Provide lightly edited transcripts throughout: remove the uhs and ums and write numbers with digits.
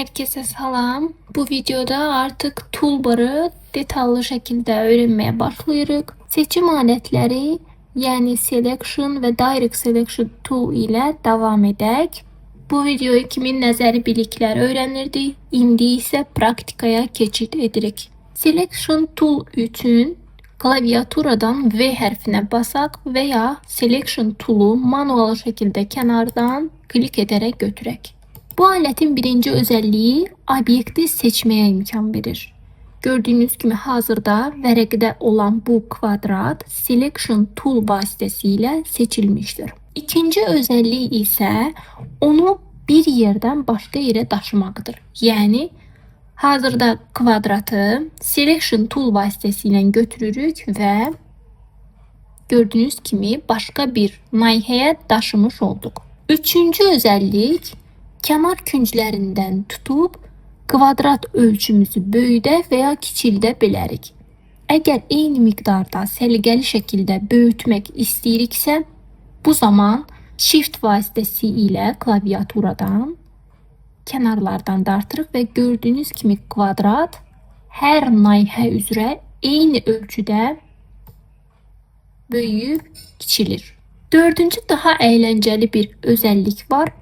Herkese salam. Bu videoda artık toolbar'ı detallı şekilde öğrenmeye başlayırıq. Seçim alətləri, yəni Selection və Direct Selection Tool ilə davam edək. Bu video kimi nəzəri biliklər öyrənirdik. İndi isə praktikaya keçid edirik. Selection Tool üçün klaviaturadan V hərfinə basaq və ya Selection Tool'u manual şəkildə kənardan klik edərək götürək. Bu alətin birinci özelliği obyekti seçməyə imkan verir. Gördüyünüz kimi hazırda vərəqdə olan bu kvadrat Selection Tool vasitəsilə seçilmişdir. İkinci özelliği isə onu bir yerdən başqa yerə daşımaqdır. Yəni hazırda kvadratı Selection Tool vasitəsilə götürürük və gördüyünüz kimi başqa bir layihəyə daşımış olduq. Üçüncü özellik kənar künclərindən tutub kvadrat ölçümüzü böyüdə və ya kiçildə bilərik. Əgər eyni miqdarda səliqəli şəkildə böyütmək istəyiriksə, bu zaman Shift vasitəsilə klaviaturadan kənarlardan dartırıq və gördüyünüz kimi kvadrat hər layihə üzrə eyni ölçüdə böyüyüb kiçilir. Dördüncü daha əyləncəli bir özellik var.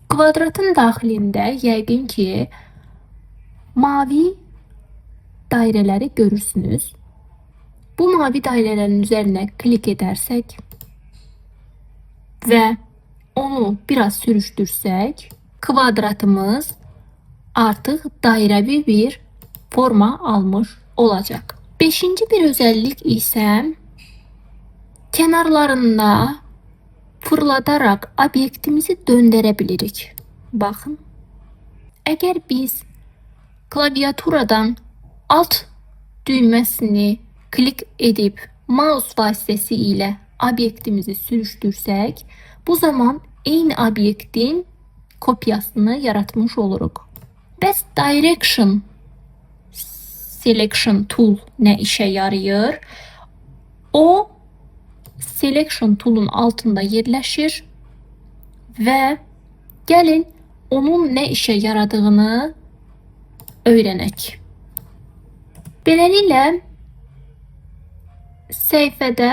Kvadratın daxilində yəqin ki mavi dairələri görürsünüz. Bu mavi dairələrin üzərinə klik edərsək və onu biraz sürüşdürsək, kvadratımız artıq dairəvi bir forma almış olacaq. Beşinci bir özellik isə kənarlarında fırladaraq obyektimizi döndərə bilirik. Baxın. Əgər biz klaviaturadan alt düyməsini klik edib mouse vasitəsilə obyektimizi sürüşdürsək, bu zaman eyni obyektin kopyasını yaratmış oluruq. Bəs Direction Selection Tool nə işə yarayır? O Selection Tool'un altında yerləşir və gəlin onun nə işə yaradığını öyrənək. Beləliklə səhifədə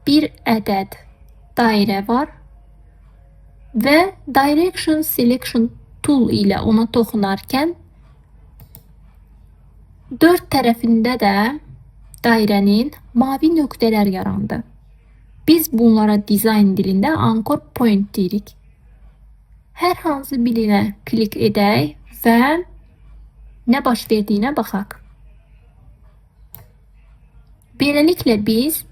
bir ədəd dairə var və Direction Selection Tool ilə ona toxunarkən dörd tərəfində də dairənin mavi nöqtələr yarandı. Biz bunlara dizayn dilində anchor point deyirik. Hər hansı birinə klik edək və nə baş verdiyinə baxaq. Beləliklə biz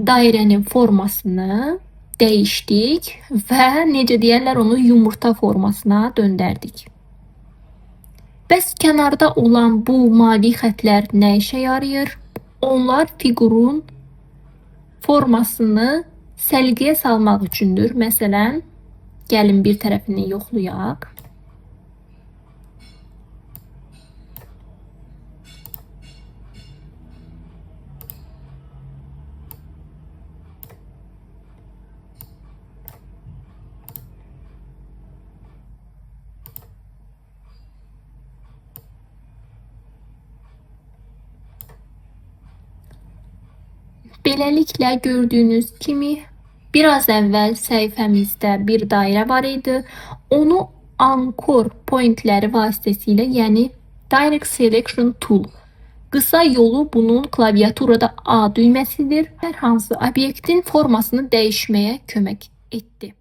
dairənin formasını dəyişdik və necə deyərlər onu yumurta formasına döndərdik. Bəs kənarda olan bu mavi xətlər nə işə yarayır? Onlar fiqurun formasını səliqəyə salmaq üçündür. Məsələn, gəlin bir tərəfini yoxlayaq. Beləliklə gördüyünüz kimi biraz əvvəl səhifəmizdə bir dairə var idi. Onu anchor pointləri vasitəsilə, yəni Direct Selection Tool, qısa yolu bunun klaviaturada A düyməsidir. Hər hansı obyektin formasını dəyişməyə kömək etdi.